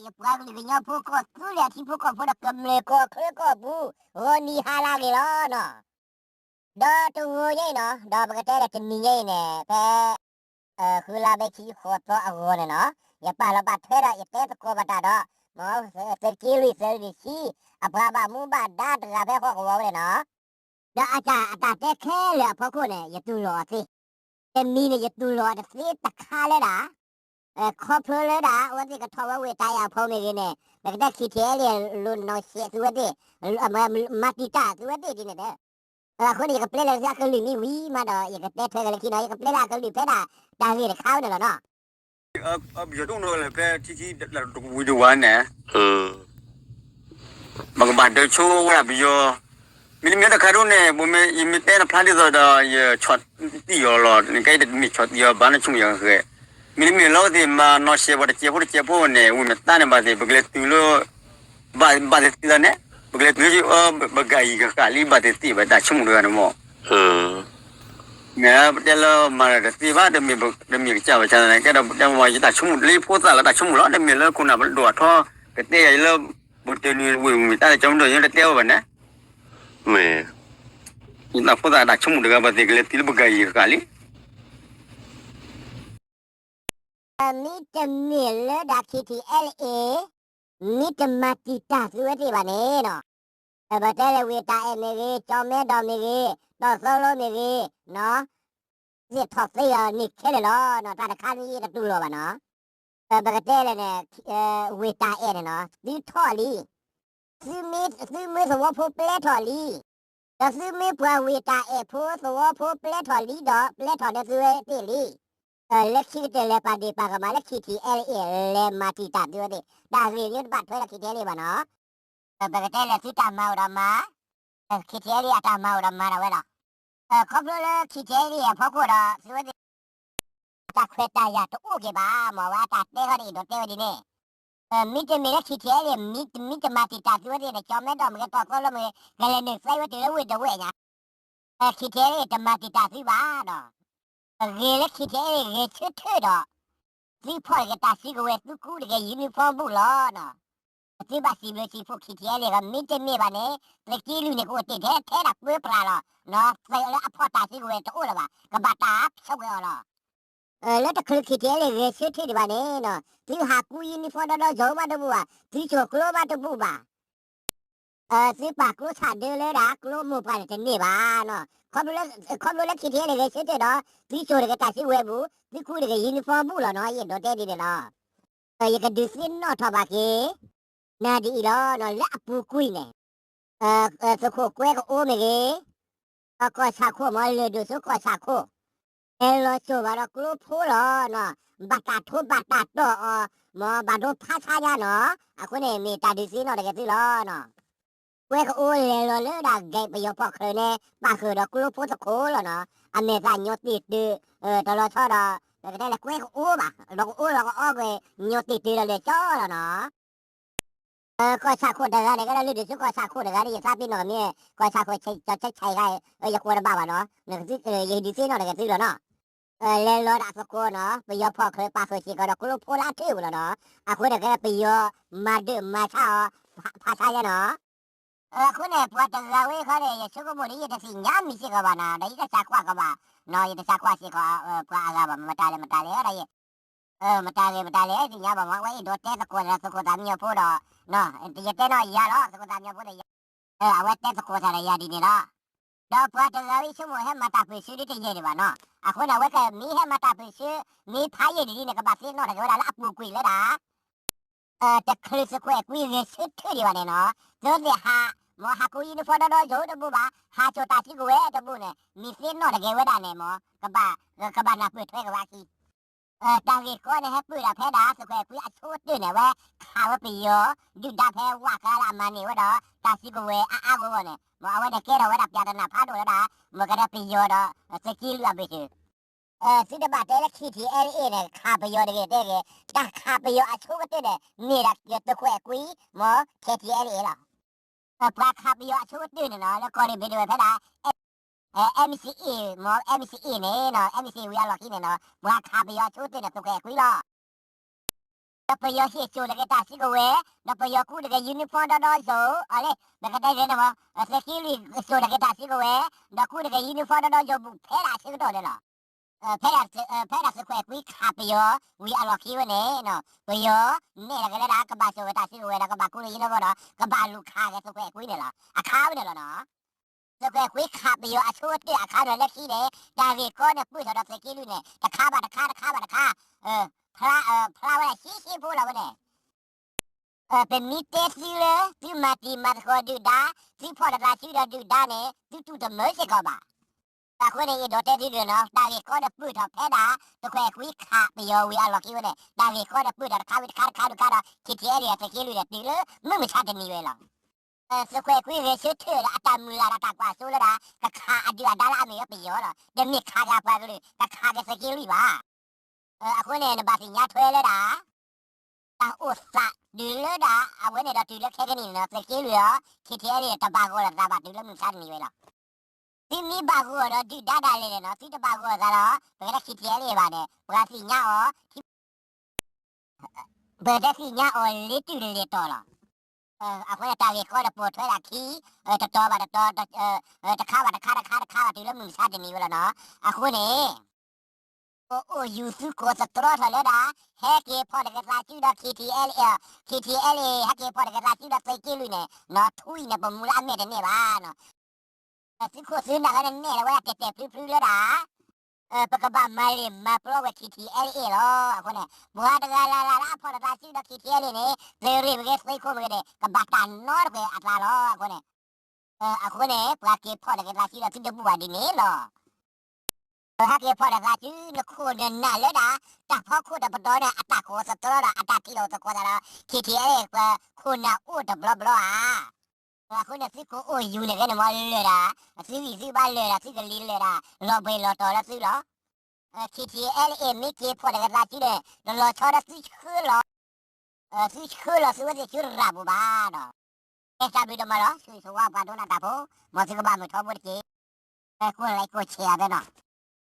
ယပှၤကလုာ်ကညီဖိကီၢ်သူလ့ၤအထံဖိကီၢ်ဖိဒီးကမျၢၢ်ကီၢ်ချၢကီၢ်ပူၤ ဂီၤနံၤဟါလၢအဂ့ၤလီၤနီၤ. ဒီးတဂီၤညါအံၤနီၤ ဒီးပကတဲလၢတနံၤညါအံၤန့ၣ် ဖဲ ဃုလါဘဲခံဃိးသီအဂီၢ်န့ၣ်နီၤ ယပာ်လီၤပာ်ထွဲဒီးယတဲသကိးဘၣ်တၢ်ဒီး မ်သုးက့လွံၢ်သုးရ့ၣ်ဆံ အပှၤဘၣ်မူဘၣ်ဒါတဂၤဖဲဟီၣ်ကဝီၤဝဲန့ၣ်နီၤ ဒီးအတၢ် အတၢ်တဲခဲလၢာ်အဖီခိၣ်န့ၣ် ယတူၢ်လိာ်အီၤသ့, တမံၤန့ၣ် ယတူၢ်လိာ်အီၤတသ့တခါလၢဒၣ် ခီဖျိလၢဒၣ် အဝဲသ့ၣ်ကထီၣ်ဝဲဝ့ၢ်တၢ်အဲၣ်အဖီမ့ၢ်ဂ့ၤန့ၣ် ပကတဲ ခံထံအဲလ့ၣ် လိၣ်နီၢ်ဆဲးသုဝဲသ့ၣ် မၤတံာ်တာ်သုဝဲသ့ၣ်ဒ်န့ၣ်ဒီး အဃိန့ၣ် ယကပျဲလၢသုအကလုၢ်မ့ၢ်ဝံၤမးဒီး ယကတဲထွဲက့ၤလၢခံနီၤ ယကပျဲလၢအကလုၢ်ဖဲဒၣ် တၢ်ဂ့ၢ်တခါဝဲန့ၣ်လီၤနီၤ. ပယီၤတအိၣ်နီၤလၢဖဲထံထံတဝံၤတဝါန့ၣ် ပကဘၣ်ဒၢဆိဝဲဒၣ်ပယီၤ, မ့တမ့ၢ်တခါဒိၣ်န့ၣ် ပမ့ၢ်ယမ့ၢ်တဲနဖျါဒ်သိးဒီး ယဆီၣ်တံၢ်အီၤလီၤ, နကဲယတမ့ၢ်ဆီၣ်တံၢ်အီၤဘၣ် နဆိကမိၣ်ယဂဲၤ, မ့တမ့ၢ်လၢအဝဲသ့ၣ်မၤနီၢ်ဆဲးပှၤတစဲးဖိတစဲးဖိန့ၣ် ဝံၤမတၤန့ၣ်ဘၣ်သ့ၣ် ပကလဲၤတုၤလၢ ဘၣ်သ့ၣ်သ့ၣ်လီၤန့ၣ် ပကလဲၤတုၤလၢ ပဂၤအံၤကဃၣ်လံ ဘၣ်သ့ၣ်သ့ၣ်ဘၣ် တၢ်ဆိကမိၣ်တဂၤန့ၣ်မ့ၢ် မ့ၢ်ပတဲလၢမၤတသ့ဘၣ် တမ့ၢ်ကစၢ်ဘၣ်ဆၣ်န့ၣ် ကဲဒီးပတဲမ့ၢ်ယတၢ်ဆိကမိၣ်လၢယဖိသၣ်လၢတၢ်ဆိကမိၣ်လီၤ တမ့ၢ်လၢခိၣ်နၢ်ပဒိၣ်အထီ ကတဲယၤလၢ ပတနွံဝ့ၢ်မ့ၢ်တၢ်လၢကၠီမဒိၣ်ယတတဲဝဲဘၣ်န့ၣ် မ့ၢ် ယတၢ်ဖိသၣ်တၢ်ဆိကမိၣ်တဂၤဘၣ်သ့ၣ်ကလဲၤတုၤလၢပဂၤအံၤကဃၣ်လံ မ့တမ့ၢ်လၢဒၣ် ခံထံအဲလ့ၣ်အ့ မ့တမၤတံာ်တာ်သုဝဲသ့ၣ်ဘၣ်န့ၣ်နီၤ, ပတဲလၢဝ့ၢ်တၢ်အဲၣ်မ့ၢ်ဂ့ၤ, ကၠီမဲဒီးမ့ၢ်ဂ့ၤ, တီၢ်သီလိမ့ၢ်ဂ့ၤ, သ့ၣ်ထီၣ်သ့အီၤန့ၣ်ခဲလၢာ်လီၤနီၤ, တၢ်တခါမ့ၢ်ယတတူၢ်လိာ်ဘၣ်နီၤ, ပကတဲလဲၣ်န့ၣ် ဝ့ၢ်တၢ်အဲၣ်န့ၣ်နီၤ သုထီၣ်လံ သုမ့ၢ်သုမ့ၢ်သဝီဖိပျဲထီၣ်လံ, ဒီးသုမ့ၢ်ပှၤဝ့ၢ်တၢ်အဲၣ်ဖိသဝီဖိပျဲထီၣ်လံဒီး ပျဲထီၣ်ဒီးသုဝဲသ့ၣ်လံ. လၢခံကတၢၢ်လဲၤပာ်ဒ့ၣ်ပာ်ကမၣ်လၢ ခံထံအဲလ့ၣ်အ့ လဲၤမၤတံာ်တာ်သုဝဲသ့ၣ်, တၢ်ဂ့ၢ်မ့ၢ်တဘၣ်ထွဲဒီး ခံထံအဲလ့ၣ်ဘၣ်နီၤ ပကတဲလၢသုတၢ်မၤအိၣ်ဒီးမၤ, ခံထံအဲလ့ၣ်အတၢ်မၤအိၣ်ဒီးမၤဒၣ်ဝဲလီၤ. ခီဖျိလၢ ခံထံအဲလ့ၣ်အဖီခိၣ်ဒီး သုဝဲသ့ၣ် တၢ်ခွဲးတၢ်ယာ်တအိၣ်က့ၤဘၣ်, မ့ၢ်ဝဲအတၢ်တဲဃီဒီး အဲၣ်ဒိးတဲဝဲဒ်န့ၣ်, မ့တမ့ၢ်လၢ ခံထံအဲလ့ၣ် မ့တမ့ၢ်တမၤတံာ်တာ်သုဝဲသ့ၣ်န့ၣ် ကၠီမဲဒီးမ့ၢ်ဂ့ၤ တီၢ်သီလိမ့ၢ်ဂ့ၤ ကလဲၤနုာ်သဲဝဲတုၤလၢဝ့ၢ်ဒဝဲၢ်ညါ ခံထံအဲလ့ၣ်တမၤတံာ်တာ်သုဘၣ်ဒီး ဂ့ၤလၢ ခံထံအဲလ့ၣ်ဂဲၤဆၢထၢၣ်ဒီး သုဖီၣ်တဂ့ၤတၢ်စုကဝဲၤ သုကူတဂ့ၤ uniform ဘူးလီၤနီၤ. သုဘၣ်စံးဘျုးစံးဖှိၣ် ခံထံအဲလ့ၣ်ဂ့ၤ မ့တမ့ၢ်ဘၣ်န့ၣ် သုးက့လွံၢ်န့ၣ် ကအိၣ်တ့ၢ်ထဲထဲဒၣ်ပၢပြးလီၤနီၤ, သုးလၢအဖီၣ်တၢ်စုကဝဲၤတအိၣ်လၢၤဘၣ် ကဘၣ်တၢ်ဆိၣ်ဝဲအီၤလီၤ. လၢတချုး ခံထံအဲလ့ၣ်ဂဲၤဆၢထၢၣ်ဒံးဘၣ်န့ၣ်နီၤ သုဟးကူ uniform ဒီဒီကၠိဘၣ်တဘူၣ်ဘၣ်, သုစိာ်ကျိဘၣ်တဘူၣ်ဘၣ် သုပာ်ကျိဆးဒၢလၢဒၣ်ကျိမိၢ်ပှၢ်န့ၣ်တန့ၢ်ဘၣ်နီၤ. ခီဖျိလၢ ခံထံအဲလ့ၣ်ဂဲၤဆၢထၢၣ်ဒီး သုစိာ်တဂ့ၤတၢ်စုကဝဲၤပူၤ, သုကူတဂ့ၤ uniform ဘူးလီၤနီၤ, ယအဲၣ်ဒိးတဲဒ်န့ၣ်လီၤ. ယကဒုးသ့ၣ်နီၣ်ထီၣ်ဘၣ်က့ၤ နၤဒ်အံၤလီၤနီၤ, လၢအပူၤကွံာ်န့ၣ် သုးခိၣ်ကွဲကအိမ့ၢ်ဂ့ၤ ကီၢ်ဆၣ်ခိၣ် မ့ၢ်လၢၢ်ဒိၣ်စိကီၢ်ဆၣ်ခိၣ် ဟဲလီၤစိာ်ဘၣ်ဒီးကျိဖိလီၤနီၤ, ဘၣ်တၢ်ထိဘၣ်တၢ်တီၢ်အီၤ မ့ၢ်ဘၣ်ဒိဖးဆါညါနီၤ, အဃိန့ၣ် မ့ၢ်တၢ်ဒုးသ့ၣ်နီၣ်တဂ့ၤသုလီၤနီၤ. ကွဲကအိလဲၤလီၤလၢဒၣ် gate ပယီၤဖီၣ်ချၢန့ၣ် ပာ်ဃုာ်ဒီးကျိဖိသကိးလီၤနီၤ, အမဲာ်သးညီတ့ၢ်တၢၢ် တလီၤဆီဒီး ပကတဲလၢကွဲကအိဘၣ်, လီၤကအိလီၤကအီကွံာ် ညီတ့ၢ်တၢၢ်ဒီးလဲၤကၠီလီၤနီၤ. ကီၢ်ဆၣ်ခိၣ်တဂၤန့ၣ် ကဲလၢလၢၢ်ဒိၣ်စိကီၢ်ဆၣ်ခိၣ်တဂၤန့ၣ် ယသးပ့ၤနီၣ်ကမ့ၢ် ကီၢ်ဆၣ်ခိၣ်ကၠီဆဲးဆဲးဂၤ ယကွၢ်တဘၣ်ဘၣ်နီၤ, ယဒုးသ့ၣ်နီၣ်တဂ့ၤသုလီၤနီၤ. လဲၤလီၤဒၣ်သကိးနီၤ ပယီၤဖီၣ်ချၢပာ်ဃုာ်စ့ၢ်ကီးဒီးကျိဖိလၢထၢၣ်ပူၤလီၤနီၤ, အဃိန့ၣ်ကဲပယီၤမၤဒၢးမၤဆါအီၤ ဖးဆါယဲနီၤ. အဃိန့ၣ် ပှၤတဂၤဝဲခီန့ၣ် ယဆိကမိၣ်န့ၣ် ယတသ့ၣ်ညါမံၤစ့ၢ်ကီးဘၣ်နီၤ, ဒီးယတစးကွၢ်ကဘၣ်နီၤ, ယတစးကွၢ်စ့ၢ်ကီး ပှၤအဂၤဘၣ် မတၤလဲၣ်မတၤလဲၣ်ဒီးယ မတၤဂ့ၤမတၤလဲၣ် သ့ၣ်ညါဘၣ်မး အဝဲအဲၣ်ဒိးတဲသကိးသး သကိးသးမံညီဖိဒီး ယတဲနီၣ်ယၤလီၤ သကိးသးမံညီဖိဒီး အဝဲတဲသကိးသးဒီးယၤဒ်န့ၣ်လီၤ. ဒီးပှၤတဂၤဝဲဆိကမိၣ်ဟဲမၤတၢ်ပၢၢ်ဆၢဒ်တယဲၢ်ဒံးဘၣ်နီၤ, အဃိန့ၣ်အဝဲကမ့ၢ်ဟဲမၤတၢ်ပၢၢ်ဆၢ မ့ၢ်ဖးယံာ်ဒ်န့ၣ် ကဘၣ်သ့ၣ်နီၣ်တဂ့ၤဝဲဒၣ်လၢအပူၤကွံာ်လၢဒၣ် တချုးသုးခိၣ်အဲၣ်ကွံဂဲၤဆၢထၢၣ်ဒံးဘၣ်န့ၣ်နီၤ, သုသ့ၣ်ဟး မ့ၢ်ဟးကူ uniform ဒီဒီကၠိတဘူၣ်ဘၣ်, ဟးစိာ်တၢ်စုကဝဲၤတဘူၣ်န့ၣ် မ့ၢ်သ့ၣ်နီၣ်တဂ့ၤဝဲဒၣ်န့ၣ်မ့ၢ် ကဘၣ်နၢ်ပၢၢ်ထွဲက့ၤဝဲအခံ တၢ်ဂ့ၢ်ကီန့ၣ် ဟဲပၢၢ်ဒၣ်ဖဲဒၣ် သုးခိၣ်အဲၣ်ကွံအဆိကတၢၢ်န့ၣ် အဝဲခးဝဲပယီၤ ဒုၣ်ဒါဖဲဝးကါလၢအမၤန့ၢ်ဝဲဒီး တၢ်စုကဝဲၤအါအါဂီၢ်ဂီၢ်န့ၣ် မ့ၢ်အဝဲန့ၣ်ကဲထီၣ်ဝဲဒၣ်ပြဿနာဖးဒိၣ်လၢဒၣ် မ့ၢ်ကဒီးပယီၤဒီး သုးက့လွံၢ်အဘ့ၣ်ဆၢ သုတဘၣ်တဲလၢ ခံထံအဲလ့ၣ်အ့ န့ၣ် ခးပယီၤတဂ့ၤတဲဂ့ၤ, တၢ်ခးပယီၤအဆိကတၢၢ်န့ၣ် မ့ၢ်ဒၣ်သုးခိၣ်အဲၣ်ကွံ မ့ၢ် ခံထံအဲလ့ၣ်အ့ လီၤ. ပှၤခးပယီၤအဆိကတၢၢ်န့ၣ်နီၤ လၢကီၢ်ရ့ၣ်ဘ့ၣ်ဒဝဲၢ်ဖဲဒၣ် MCA မ့ၢ် MCA န့ၣ်နီၤ MCA ဝံၤအလီၢ်ခံန့ၣ်နီၤ ပှၤခးပယီၤအဆိကတၢၢ်န့ၣ် သုးခိၣ်အဲၣ်ကွံလီၤ. ဒီးပယီၤဟ့ၣ်စိာ်တဂ့ၤတၢ်စုကဝဲၤ, ဒီးပယီၤကူးတဂ့ၤ uniform ဒီဒီယိာ်, အလဲၣ် ပကတဲလဲၣ်န့ၣ်မး, သုးက့လွံၢ်စိာ်တဂ့ၤတၢ်စုကဝဲၤ, ဒီးကူးတဂ့ၤ uniform ဒီဒီယိာ်ဘူးဖဲဒၣ်အဆၢကတီၢ်န့ၣ်လီၤ. ဖဲဒၣ်သုးခွဲးကွံခးပယီၤဝံၤအလီၢ်ခံဝဲန့ၣ်, ပယီၤနဲၣ်လီၤက့ၤလၢဒၣ် ကဘၣ်စိာ်ဝဲတၢ်စုကဝဲၤဒီးကဘၣ်ကူးလၢ uniform ဒီး ကဘၣ်လူၤခးက့ၤသုးခွဲးကွံန့ၣ်လီၤ. အခါဝဲန့ၣ်လီၤနီၤ. သုးခွဲးကွံခးပယီၤအဆိကတၢၢ်အခါန့ၣ်လၢခံန့ၣ် တၢ်ဂ့ၢ်ကီန့ၣ်ပၢၢ်ထီၣ်ဒီးသုးက့လွံၢ်န့ၣ် တခါဘၣ်တခါ တခါဘၣ်တခါ ဖျါဝဲဒၣ်ရှဲရှဲဖိလီၤဝဲန့ၣ်. ပမ့ၢ်တဲသုလၢ သုမၤတံၤမၤသကိးဒုၣ်ဒါ, သုဖီၣ်တၢ်သးဆူဒီးဒုၣ်ဒါန့ၣ် သုတူၢ်တမၢစ့ၢ်ကီးဘၣ်. အဃိန့ၣ် အဲၣ်ဒိးတဲသုဒ်န့ၣ်နီၤ, တၢ်ဂ့ၢ်ကီန့ၣ်ပၢၢ်ထီၣ်ဖဲဒၣ် သုးခွဲးကွံခးပယီၤဝံၤအလီၢ်ခံဝဲန့ၣ် တၢ်ဂ့ၢ်ကီန့ၣ်ပၢၢ်ထီၣ်တခါဝံၤတခါတခါတခါဒီး ခံထံအဲလ့ၣ်သုးက့လွံၢ်န့ၣ် တုၤလၢမုၢ်မဆါတနံၤဝဲလီၤ. သုးခွဲးကွံဂဲၤဆၢထၢၣ်ဒီးအတၢ်မုၢ်လၢ်ဒီးတၢ်ကွၢ်စိလၢဒၣ် ကခးအဒုၣ်အဒါလၢအမ့ၢ်ဝဲပယီၤလီၤ. တမ့ၢ်ခးက့ၤအပှၤကလုာ်, တခးက့ၤသုးက့လွံၢ်ဘၣ်. အဃိန့ၣ် နဘၣ်သ့ၣ်ညါထွဲလၢဒၣ် တၢ်အိၣ်သးတုၤလၢဒၣ် အဝဲန့ၣ်ဒီးတုၤလၢခဲကနံၣ်န့ၣ်ဒီး သုးက့လွံၢ်ဒီး ခံထံအဲလ့ၣ်န့ၣ် တဘၣ်ဂီၢ်လိာ်သးဘၣ်တုၤလၢမုၢ်မဆါတနံၤဝဲလီၤ. သုမ့ၢ်ဘၣ်ဂီၢ်ဒီးဒုၣ်ဒါဒၣ်လဲာ်န့ၣ်နီၤ, သုတဘၣ်ဂီၢ်လိာ်သးဒီး ပကတဲခံထံအဲလ့ၣ်ဘၣ်န့ၣ် ပှၤသ့ၣ်ညါအီၤ ပကတဲသ့ၣ်ညါအီၤလ့ၤတုၤလ့ၤတီၤလီၤ. အဃိန့ၣ် တၢ်ဂ့ၢ်ကီန့ၣ်ပိာ်ထွဲဒၣ်ခံ, တတီၤဘၣ်တတီၤ, တခါဘၣ်တခါ တခါတခါဘၣ်တုၤလၢမုၢ်မဆါတနံၤဝဲလီၤနီၤ. အဃိန့ၣ် ကအိၣ်ယူၤသုကိးသတြီထီၣ်လၢဒၣ် ဟဲက့ၤဖီၣ်တဂ့ၤသးစုဒီး ခံထံအဲလ့ၣ်, ခံထံအဲလ့ၣ် ဟဲက့ၤဖီၣ်တဂ့ၤသးစုဒီးသုးက့လွံၢ်န့ၣ်နီၤ, ထွံၣ်အံၤန့ၣ် ပမူလၢအမဲာ်တန့ၢ်ဘၣ်နီၤ. သုးခိၣ်သုးနၢ်ဂၤန့ၣ်နဲၣ်လီၤဝဲဒၣ်တဲာ်တဲာ်ဖျုဖျုလၢဒၣ် ပကဘၣ်မၤလ့ၢ်မၤပျီဝဲ ခံထံအဲလ့ၣ်လီၤ. အဃိန့ၣ် ပှၤတဂၤလၢ်လၢ်လၢအဖီၣ်တၢ်သးစုဒီး ခံထံအဲလ့ၣ်န့ၣ် သုးရ့ၣ်မ့ၢ်ဂ့ၤ သုးခိၣ်မ့ၢ်ဂ့ၤန့ၣ် ကဘၣ်တၢ်နီတကွဲးအသးလီၤ. အဃိန့ၣ် အဃိန့ၣ် ပှၤက့ၤဖီၣ်တဂ့ၤသးစုဒီးသုတဘူၣ်ဘၣ်ဒ်န့ၣ်လီၤ. ဟဲက့ၤဖီၣ်တၢ်သးစု နခိၣ်နနၢ်လၢဒၣ် တၢ်ဖီခိၣ်တပတီၢ်န့ၣ် အတၢ်ကိးသတြီဒီး အတၢ်ထံၣ်လိာ်သကိးသးဒီး ခံထံအဲလ့ၣ် ပခိၣ်နၢ်အိၣ်တဘျီဘျီဧါ. အဃိန့ၣ် သုကအိၣ်ယူၤန့ၣ်ဂ့ၤန့ၣ်မ့ၢ်လၢာ်ဒၣ်, သုဂံၢ်သုဘါလၢာ်ဒၣ်, သုကလံၤလၢာ်ဒၣ်, လီၤဘှံးလီၤတီၤလၢသုလီၤ. ခံထံအဲလ့ၣ်မ့ၢ်က့ၤဖီၣ်တဂ့ၤသးစုန့ၣ် တလီၤဆီဒီးသုဆှၢလီၤ, သုဆှၢလီၤသုဝဲသ့ၣ်ဆူရၤပူၤဘၣ်နီၤ. ကဲတၢ်ဘျုးဒိၣ်မးလီၤ, ဆူယဆိဝါပှၤဒိကနၣ်တၢ်ဖိ, မ်သုကဘၣ်မုာ်ထီဘိတက့ၢ်. ကိးlikeကိးshareဖဲနီၤ.